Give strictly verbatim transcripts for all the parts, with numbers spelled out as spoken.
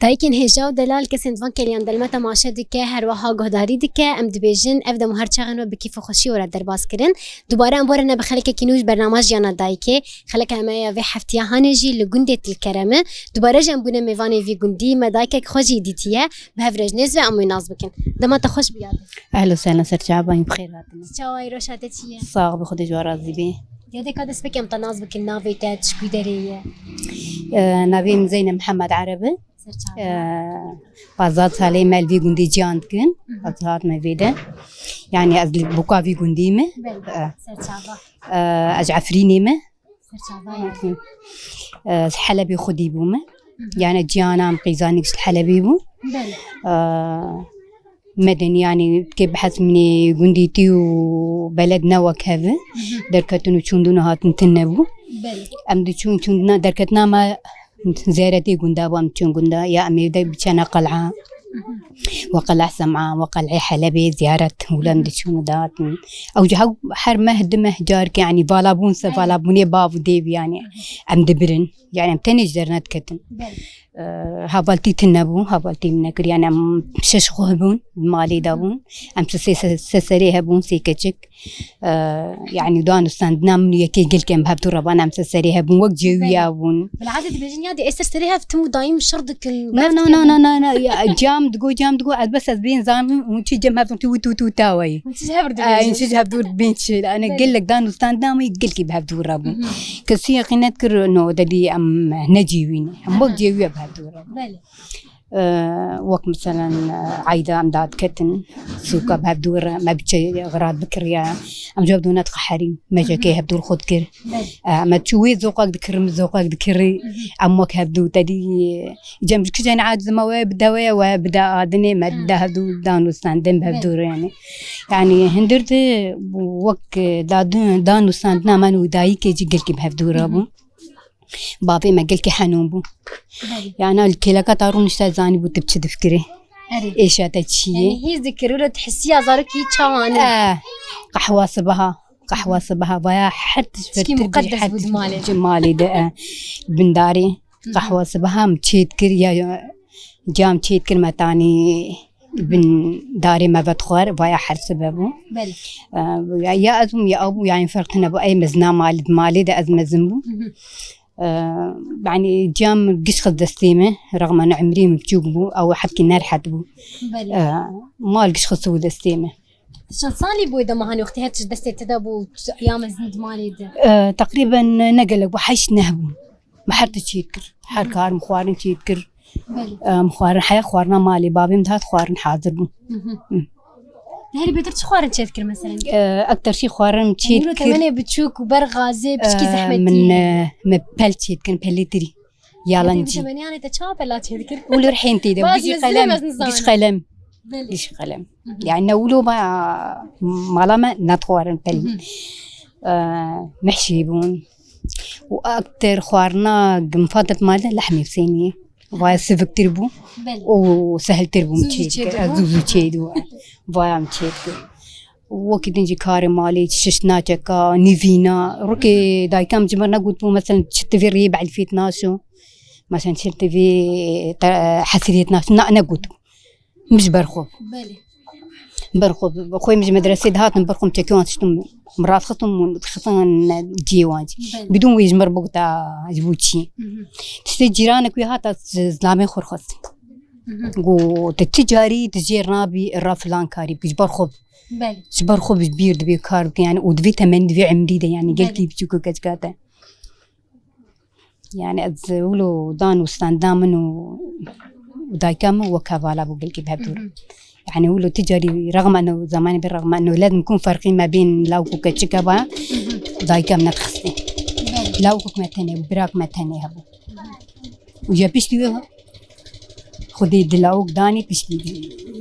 Dayikên hêja û delal kesên di van keliyan delme temaşe dike, her wiha guhdarî dike. Em dibêjin, ev dem û her çaxên we bi kêf û xweşî we re derbas kirin. Dubare em borine bi xelkekî nû ji bernama Jiyana Dayikê. Xeleka me ya vê heftiya hanê jî li gundê Til Kerem e. Dubare jî em bûne mêvanê vî gundî, me dayikek xwe jî dîtiye. Bi hev re ji nêz ve em wê nas bikin. Dema te xweş biyadin. Ehlo sehlen, ser çava, bi xêr hatin. Çawa yî, roşa te çi ye? Sax bi, Xwedê ji we razî be. Yadê ka dest pêkê em te nas bikin, navê te, tu ji ku derê ye? Ee, navê min Zeynep Mihemed Ereb e. Ser çava. Ee, pazdeh salê me li vî gundî ciyan dikin. Hı hı. Ez hatime vê de. Yani ez li boka vî gundî me. Belê. Ee, ser çava. Ee, ez ji Efrînê me. Ser çava ye. Ee, ez Helebê xwedî bûme. Hı hı. Yani ciyana min qîzanik ji Helebê bû. Belê. Ee, Medenî, yanî kê bi hesmînê gundîtî û beled ne wek hev e. Hı hı. Derketin û çûndin û hatin tune bû. Belê. Em diçûn çûndina derketina me ziyaretê gunda bû, em diçûn gunda, ya em ê de biçene qel'a. Hı hı. We qel'a Sem'a, we qel'ê Helebê ziyaret, wilo em diçûn û dihatin. Ew ji hew her meh, du meh carke, yanî vala bûn se, evet, vala bûnê bav û dê bû, yanî, hı hı, em dibirin. Yani em tenê ji dernediketin. Belê. Ee, hevaltî tune bû, hevaltî min nekir. Yani em şeş xwe bûn, malê de bûn. Em sê, sê, sê serê hebûn, sê keçik. Ee, yani dan û stendina min û yekê gelkê em bi hevdû re ban, em sê serê hebûn, wek cêwiya bûn. Belê. Bila adê dibêjin ya dê ê ser serê hev tim û daîm şer dikin. Na, na, na, na, na, na. Ya, cam digo, cam digo, ez bes ez bên zanim, hûn çi cem hevdû tu, tu, tu, tawayî. Hûn çi ji hev re dibêjin? Ee, hûn çi ji hevdû re dibên çi? Belê. Gelek dan û stendina min gelkî bi hevdû re bûn. Mhm. Kesî yeqîn nedikir, no, dedî em necîwîne. Em wek, aha, cêwiya bi hev dû re. Belê. Ee, wek meselen, e, eyda em dadiketin, sûka bi hev dû re, me biçe xirat bikiriya, em ji hev dû nediqeherîn, me, mhm, jekê hev dû re xwe dikir. Belê. Ee, me çû wê zoqek dikir, min zoqek dikirî, mhm, em wek hev dû, te dî, cem ji kîjan aciz me we bide we, we bide adinê, me, hmm, dide hev dû dan û stendin bi hev, belê, dû re, yani. Yani hindir de wek, e, dadin, dan û stendina me û dayikê jî gelkî bi hev dû re bû. Mhm. Bavê me gelkî henûn bû. Belê. Yani li kêleka ta rûnişte zanîbû tu bi çi difikirî. Erê. Êşa te çi ye? Yani hîs dikir, wilo tu hisiya zarokî çawan e? Eh, qehwa sibeha, qehwa sibeha vaya her tişt. Çikî muqeddes bû di malê. Ji malê de, eh, bindarê. Hı hı. Qehwa sibeha min çê dikir ya, ya cam çê dikir me tanî bin darê me vedixwar, vaya her sibe bû. Belê. Ee, ya, ya ez bûm, ya ew bû, yani ferq tune bû. Ey mezina malê, malê de ez mezin bûm. Hı hı. Ee, yani cam giş xist destê me, rexmen umrê min biçûk bû, ew hebkî nerhet bû. Belê. Ee, mal giş xist bû destê me. Çend salî bû dema hanî wextê her tişt destê te de bû, ya mezin di malê de? Ee, teqrîben ne gelek bû, heşt neh bû. Me her tişt çê dikir. Her kar, min xwarin çê dikir. Belê. Em, xwarin, heya xwarina malê, bavê min dihat xwarin hazir bû. Hı hı. Hı. Herî bêtir çi xwarin çê dikir mesela? Ee, ekter çî xwarin çê dikir. Temenê biçûk û ber gazê, piçkî, ee, zehmetî. Min, e, me pel çê dikin, pelê tirî. Yalancî. Temenê yanê te çawa pela çê dikir? Û li rihên tê de, baz giş mezin, qelem, mezin giş zanim. Qelem. Belê. Giş qelem. Hı hı. Yani ne wilo ba mala me nedixwarin pel. Hı hı. Ee, mehşî bûn. Û ektir xwarina ginfatet male lehmê Husênî. Vaya siviktir bû. Belê. Û sehiltir bû. Zû zû çê dikir. Zû zû çê dibû. Vaya min çê dikir. Wekî din jî karê malê, şiş naçeka, nîvîna. Rokê dayika min ji min re negotibû, mesela çi tivê rêyê bi elfêt naşo. Mesela çi tivê te-, hesiriyet naşo. Na, negotibû. Min ji ber xwe. Belê. Ber xwe, xwê min ji medresê dihatin, ber xwe min çekê wan diştim, min radixistim û dixistin cihê wan jî. Belê. Bidûn wê ji min re bigota ji bo çi. Hı hı. Tiştê cîranek wê hat, ez zilamê xwe re xwest. Hı hı. Got, tu ti carî tu jêr nabî, ra filan karî bikî, ji ber xwe. Belê. Ji ber xwe bi bîr dibê kar bike, yani, û di vê temenî, di vê emrî de, yani, belê, gelkî biçûk û keçika te. Yani ez wilo dan û stenda min û, û dayika min wek hevala bû, belkî bi hev dû re. Hı hı. Yani wilo ti carî rexma no, zamanê bi rexma no, lez min kun ferqî me bîn lawik û keçika ba, hı hı, dayika min nedixistê. Belê. Lawik me tenê bû, birak me tenê hebû. Hı hı. Û ya piştî wê Xwedê di lawik danî piştî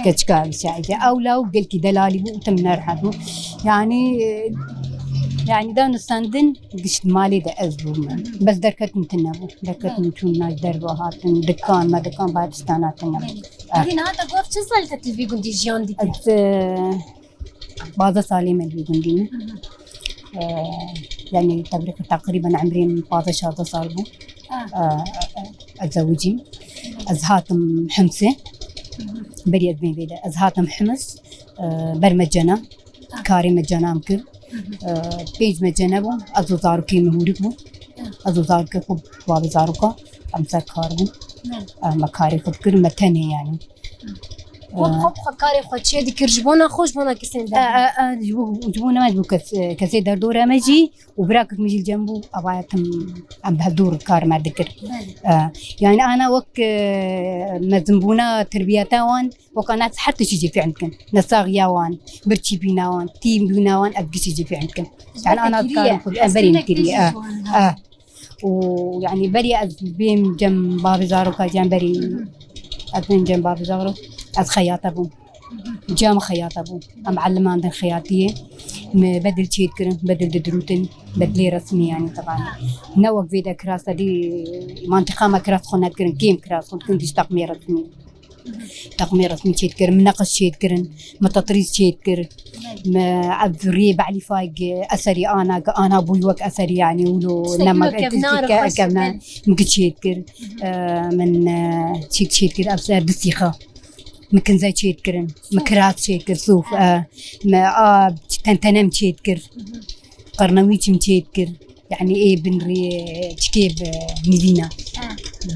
keçika biçayê. Ew lawik gelkî delalî bû û tim nerhet bû. Yanî, e, yanî da nusandin gişt malê de ez bûm. Bes derketin tune bû. Derketin çûn nav derve hatin, dikan me dikan ba tiştana tune bû. Belê. Eh. Hevî niha te gov çi salî te li vî gundî jiyan dikî? Ez, e, Pazdeh salê me li vî gundî ne. Hı hı. Ee, yani tebrîk teqrîben emrê min pazdeh şazdeh sal bû. Ah. Ee, ez zewicîm. Ez hatim Himsê. Berî ez bên vê de. Ez hatim Hims. E, ber me cena. Karê me cena em kir. E, pênc me cene bû. Ez û zarokê min hûrik bû. Ez û zarokê xwe, bavê zaroka. Em ser kar bûn. E, me karê xwe dikir. Me tenê yani. Xwe, xwe, xwe karê xwe çê dikir ji bona xwe, ji bona kesên E, derdikin. e, e, ji bo, ji bo ne ji bo kes, e, kesê derdora me jî û birakek min jî li cem bû, ava ya tim em bi hev dûr kar me dikir. Belê. E, yani ana wek, e, mezinbûna terbiyeta wan, wek ana her tiştî jî fêm dikin. Nesaxiya wan, birçîbîna wan, tîmbûna wan, ev giştî jî fêm dikin. Yani ana kiriye. Karê xwe, e, berî min kiriye. E, e. Û yani berî ez bêm cem bavê zaroka cem berî ez bêm cem bavê zarok ez xeyata bûm. Cem xeyata bûm. Em eliman din xeyatiyê. Me bedil çêt kirin, bedil didirûtin, bedilê resmî yani taban. Ne wek vê de kiras de dî mantiqa me kiras xwe nedikirin, kêm kiras xwe dikirin, dîş teqmê resmî. Teqmê resmî çêt kirin, min neqis çêt kirin, min tetrîz çêt kir, min ev riyê Be'lî Fayg eserî ana, ana bûy wek eserî yani wilo nema kevna, min çêt kir, e, min çêk çêt kir, ev ser distî xwe. Min kinze çêt kirin, min kiras çêt kir, sûf, e, min a tentenem çêt kir, qirnewîçim çêt kir. Yani ê bin rê çikê bi nivîna. Ha.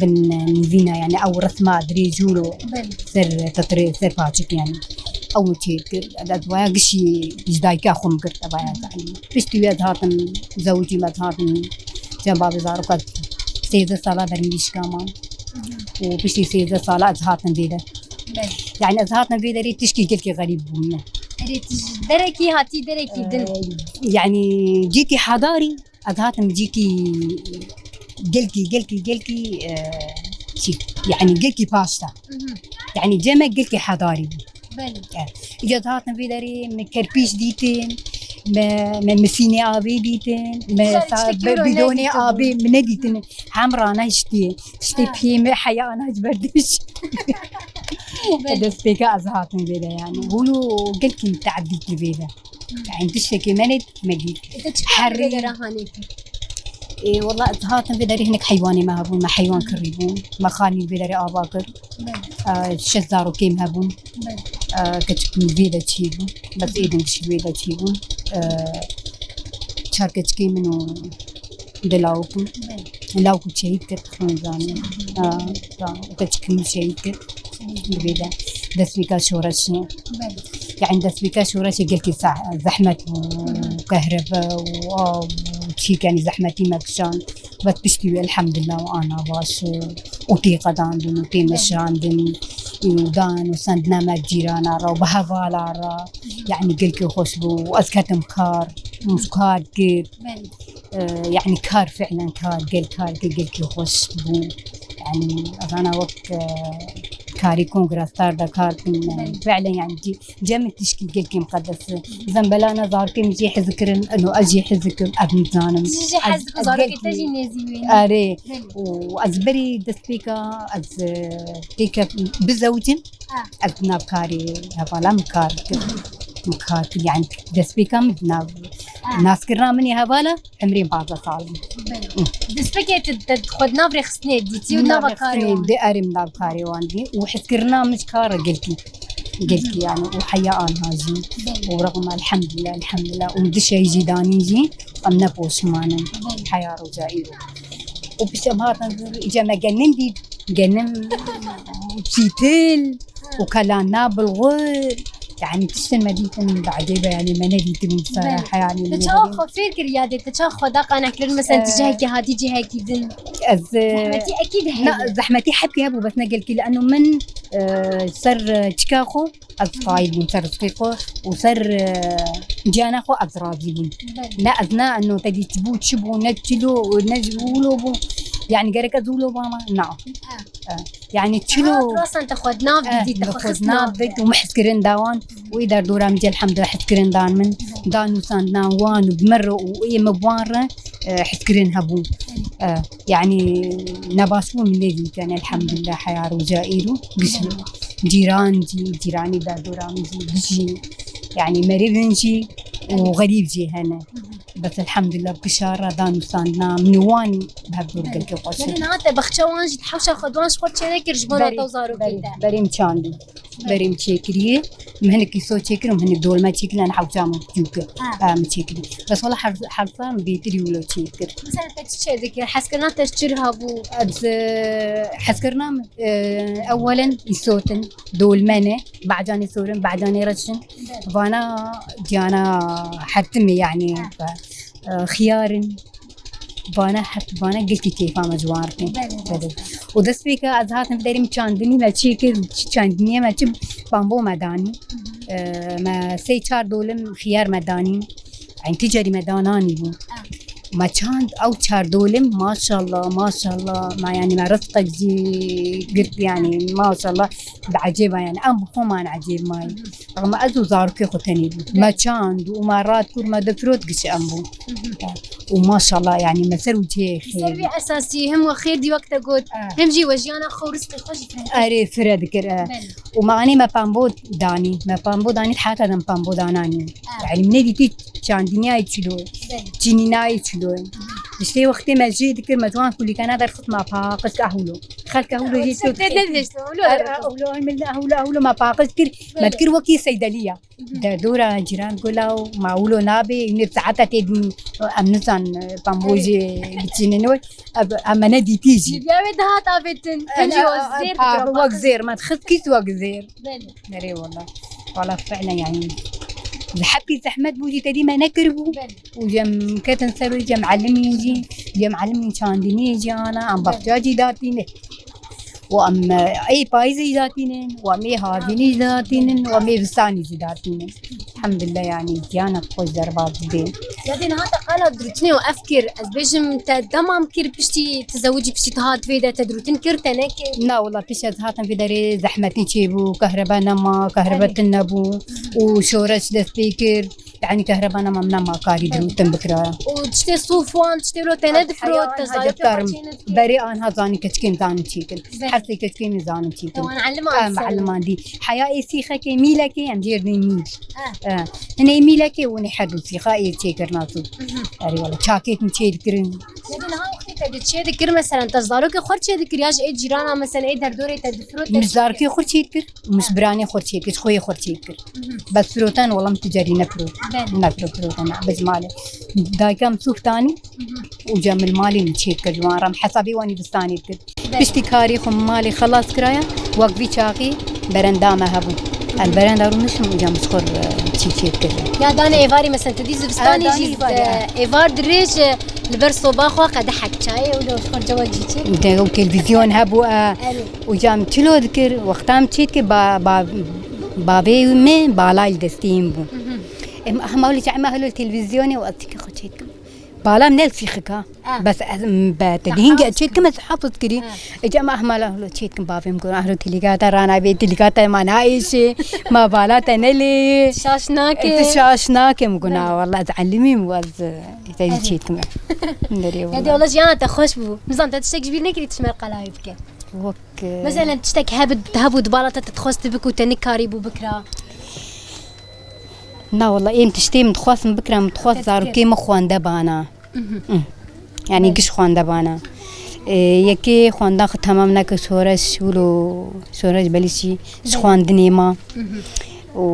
Bin, e, nivîna, yani ew resma dirêjûro. Belê. Ser tetrê, ser paçik yani. Ew çêt kir. Ez vaya gişî ji dayika xwe min girt, vaya yani. Piştî wê ez hatim zewicî me, ez hatim cem bavê zaroka sêzdeh sala ber mirîşka man. Hı hı. Û piştî sêzdeh sala ez hatim vê de. Belê. Yani ez hatim vê derê tişkî gelkî xerîb bûm min. Erê, tu ji derekî hatî derekî din. E, yani cîkî hedarî. Ez hatim cîkî gelkî, gelkî, gelkî, e, çi, yani gelkî paşta. Mhm. Yani cem me gelkî hedarî bû. Belê. E, îca ez hatim vê derê, me kerpîç dîtin, me, me misînê avê dîtin, me bidonê avê me nedîtin. Hem rana hiştî, işte piyê me heya ana ji ber diş. Belê. Destpêka ez hatim vê de yani. Hûlo gelkî te'dî kir vê de. Yani tiştekê me ne me dît. Ê, te çi karî vê derê hanê kir? Ê, wela ez hatim vê derê hinek heywanê me hebûn, me heywan kirî bûn. Me xanî vê derê ava kir. Belê. Ê, şeş zarokê me hebûn. Belê. Ê, keçik min vê de çî bû. Bes êdin kişî vê de çî bû. Ê, çar keçikê min û du lawik bûn. Belê. Lawik û şehîd kir, xwe zanî. Ê, keçik min şehîd kir. Divê de destpêka şoreşê. Belê. Yani destpêka şoreşê gelkî zeh-, zehmet bû, kehrebe û av û çîk, yani zehmetî me kişand. Bes piştî wê elhamdulillah û ana baş û tê qedandin û tê meşandin û dan û sendine me cîrana re û bi hevala re. Yani gelkî xweş bû û ez ketim kar û kar kir. Belê. Ee, yani kar fiilen kar, gel kar, gel, gelkî xweş bû. Yani ez ana wek, e, karî kongrestar de kar kim, e, fiilen yani cî-, cem tişkî gelkî miqedes e. Zembelana zarokê min jî hez kirin, eno ez jî hez kim, ez nizanim. Jî hez dikin, zarokê te jî nêzî wê ne? Erê. Belê. Û ez berî destpêka ez, e, têke bizewicim. Ha. Ez nav karê hevala min kar kir. Min kar kir, yani destpêka min nav, ha, naskirina min ê hevala, emrê pazdeh sal bû. Belê. Hı. Destpêkê tu, tu xwe di nav rêxistinê dîtî û nava karê wan. Di erê min nav karê wan dî û hizkirina min ji kar re gelkî. Gelkî yani û heya anha jî. Belê. Û rexma elhamdulillah, elhamdulillah. Û dişeyî jî danîn jî em ne poşiman in. Belê. Heya roja îro. Û pişt em hatin îca me genim dît. Genim, çîtil û kelana bilxur. Yani tiştin me dîtin bi ecêbe, yani me nedîtibû bi saraha, yani. Te çawa xwe fêr kir yadê, te çawa xwe da qanehkirin, mesela tu cihekî hatî cihekî din? Ez, e, zehmetî ekîd heye. Na, zehmetî hepkî hebû, bes ne gelkî, li eno min, e, ser, e, çika xwe, ez qayîl bûm ser rizqê xwe û ser, e, ciyana xwe ez razî bûm. Belê. Ne ez ne eno te dî çi bû, çi bû, ne çilo, ne wilo bû. Yani gerek ez wilo bama? Na. Ha. E, yani çilo. Ha, tu aslında te xwe di nav didî, te xwe xist nav did û min hizkirin da wan û ê derdora min cî elhamdulillah hizkirin dan min. Belê. Dan nûsandina wan û bi min re û ê min bi wan re, e, hizkirin hebû. Belê. E, Yani nebaş bû min lê dîtin, elhamdulillah, heya roja îro. Giş cîran jî, cîranî derdora min jî, giş jî, yani merivin jî û xerîb jî hene. Bes elhamdulillah, bi kişa re danûstandina min û wan bi hev dûr gelkê xweş e. Yanî niha te baxça wan jî, hewşa xwe di wan ji xwe çênekir ji bo nata û zarokê te? Berê min çandî. Berê min çêkiriye. Min hinek îso çêkir û min hinek dolme çêkir, yani hewşa min çûke. Ha. Ha, min çêkirî. Bes wala her-, hersa min bêtirî wilo çêkir. Mesela te çi çêdikir? Hezkirina te ji çi re hebû? Ez, e, hezkirina min, e, ewelen îsotin, dolme ne, bacanê sorin, bacanê reşin. Vana ciyana hertimê yani, e, xiyarin. Vana her, vana gelkî keyfa me ciwan rikin. Belê, belê. Û destpêka ez hatim derê min çandinî me çêkir, çi çandiniyê me çi bambo me danî. E, me sey çar dolim xiyar me danî. Yani ti carî me dananî bû. Me çand ew çar dolim, maşallah, maşallah. Me yani me rizqek jî girt yani, maşallah. Bi ecêba yani, em bi xwe man ecêb mayî. Ama ez û zarokê xwe tenê bû. Me çand û me rat kur me difirot giş em bû. Û maşallah yani me ser û cihê xêr. Ser vê esasî hem we xêr dî wek te got, hem jî we jiyana xwe û rizqê xwe jî fire. Erê fire dikir, e. Belê. Û me anî me pambo danî. Me pambo danî, heta dem pambo dananî. Yani min nedîtî çandiniyayê çilo. Belê. Çînînayê çilo. Diştê wextê me jê dikir, me ciwan kulîkana derxist me paqij ke ehûlo. Xelk ehûlo jê çilo. Te ne dişt, ehûlo derxist. Ehûlo, min ehûlo, ehûlo me paqij kir. Me dikir wekî seydeliya. Derdora cîran gula û ma wilo nabê, ne saeta tê din, em nizan, e, pamojê biçînin wê, em, em me nedîtî jî. Nivya wê dihat avêtin, em jî wek zêr dikir, wek zêr, me dixist kîs wek zêr. Belê. Erê wala. Wala fi'len yani. Hepî zehmet bû jî tedî me nekiribû. Belê. Û cem ketin ser wê cem elimîn jî, cem elimîn çandiniyê jî ana, em baxça jî datîne. Û em, e, ê payîzê jî datînin, û em ê havînî jî datînin, û em ê zistanî jî datînin. Elhamdulillah, yani, giyana xwe ji derbas bê. Ya dê niha te qala dirûtinê û ev kir, ez bêjim te demam kir piştî tizewicî, piştî tu hat vê de te dirûtin kir, te nekir? Na, wela pişt ez hatim vê derê zehmetî çêbû, kehrebe nema, kehrebe tune bû û şoreş dest pê kir. Yani kehreba nema, nema karî dirûtin bikira. Û tiştê sûf wan, tiştê lo te nedifirot, te zayîf karim. Berê anha zanî keçikên zanin çêkin. Her sê keçikên min zanin çêkin. Em mualliman dî. Heya ê sîxekê, mîlekê, em jêr dê mîl. Eh. Hinê mîlekê û hinê her du sîxa ê çêkirina zû. Erê wala, çakêt min çê dikirin. Lê niha wextê te di çê dikir, meselen, te zarokê xwe çê dikir, ya ji ê cîrana, meselen, ê derdorê te difirot, te çê dikir? Min zarokê xwe çê dikir. Min ji biranê xwe çêkir, ji xweyê xwe çêkir. Bes firotan wela min tu carî nefirot. Belê. Nefirot firotan, ne, bi ji malê. Dayika min sûf tanî û cem li malê min çêkir, ji wan re min hesabê wanî bistanê dikir. Belê. Piştî karê xwe min malê xelas kiraya, wek vî çaxî berenda me hebû. Ez berenda rûniştim û cem ji xwe re çî çêkir. Ya danê êvarî, mesela, tu dî zivistanê jî, êvar dirêj, e, li ber soba xwe qedehek çayê û li xwe cewek jî çêkir. De û televîzyon hebû, e, Erê. Û cem çilo dikir, wexta em çê dikir, ba, ba, bavê me bala li destê min bû. Em hema wilo çaxê me helo televîzyonê û ez tîkê xwe çê dikim. Bala min ne li sîxika. Ah. Bes ez, em, be, te dî hingê çê dikim, ez hafiz kirî. Ah. Ê cem hema la helo çê dikim, bavê min got, "Ahlo tilîka te ranabê, tilîka te ma naêşê, ma bala te nelê." Şaş nake. Ê, tu şaş nake, min got, "Na, wela ez elimîm, ez, e, te jî çê dikim." Nerê wela. Ya de wela jiyana te xweş bû. Nizam te tiştek ji bîr nekirî, tu ji me re qala wê bike. Wek, e, Meselen, tiştek hebû, hebû di bala te, te dixwest tu bikû, te nikarîbû bikira? Na, wela, êm tiştê min dixwest min bikira, min dixwest zarokê min xwende bana. Mhm. Hı. Yani giş xwende bana. E, yekê xwenda xwe temam neke, şoreş, wilo şoreş belî jî ji xwendinê ma. Mhm. Û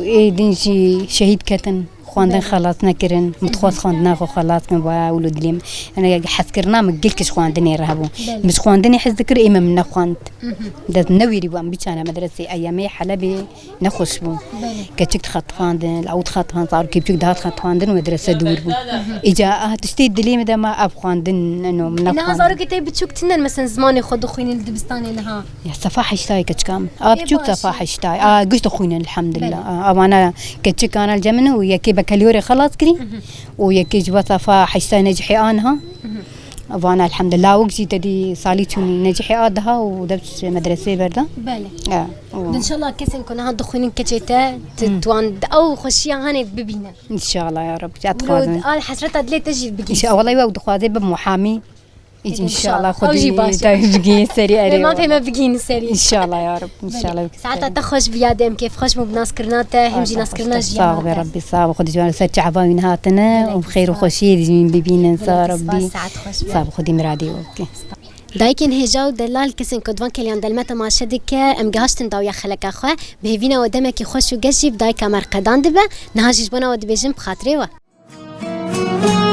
ê din jî şehîd ketin. Xwendin xelas nekirin, min dixwest xwendina xwe xelas kim, waya wilo dilê min. Yani hezkirina min gelkî ji xwendinê re hebû. Belê. Min ji xwendinê hez dikir, ê min nexwend. Mhm. Dest newêrî bû, em biçane medresê, eyamê Helebê nexweş bû. Belê. Keçik dixetixandin, ew dixetixand, zarokê biçûk dihat xetixandin, medrese dûr bû. Mhm. Îca ah tiştê dilê min de ma ev xwendin, eno, min nexwend. Niha zarokê te biçûk tinen, mesela, zimanê xwe dixwînin li dibistanê niha? Ya sefa heştayê keçika min. A biçûk sefa heştayê. A giş dixwînin, elhamdulillah. Belê. A, a vana keçikana li cem min û yekê bekelîorê xelas kirî. Mhm. Û yekê ji bo sefa heştayê necihê a niha. Mhm. Vana elhamdulillah, lawik jî te dî salî çûnî necihê a diha û dest medreseyê berda. Belê. Ya, û Di înşallah kesên ku niha dixwînin keçê te, tu, hmm, tu wan di ew xweşiya hanê bibîne. Înşallah ya Reb, ez dixwazim. Wilo al hesreta dilê te jî bigihîşt. Înşallah, wela wek dixwaze bim muhamî. Înşallah. Ew jî baş e. Bigihîn serî erê. Mafê me bigihîn serî. Înşallah ya Rab. Înşallah. Saeta te xweş bi ya dem kêf xweş bû bi naskirina te, him jî naskirina jiyana te. Sağ ol Rabbi, sağ ol. Xwedî ciwan ser çava wîn hatine û bi xêr û xweşiyê dijîn bibînin. Sağ ol Rabbi. Saet xweş. Sağ ol Xwedî miradê wê bike. Dayikên hêja û delal kesên ku di van keliyan delmeta maşe dike, em gihaştin dawiya xeleka xwe. Bi hêvîna we demekî xweş û geş jî bi dayika me re qedan dibe. Niha jî ji bona we dibêjin bi xatirê we.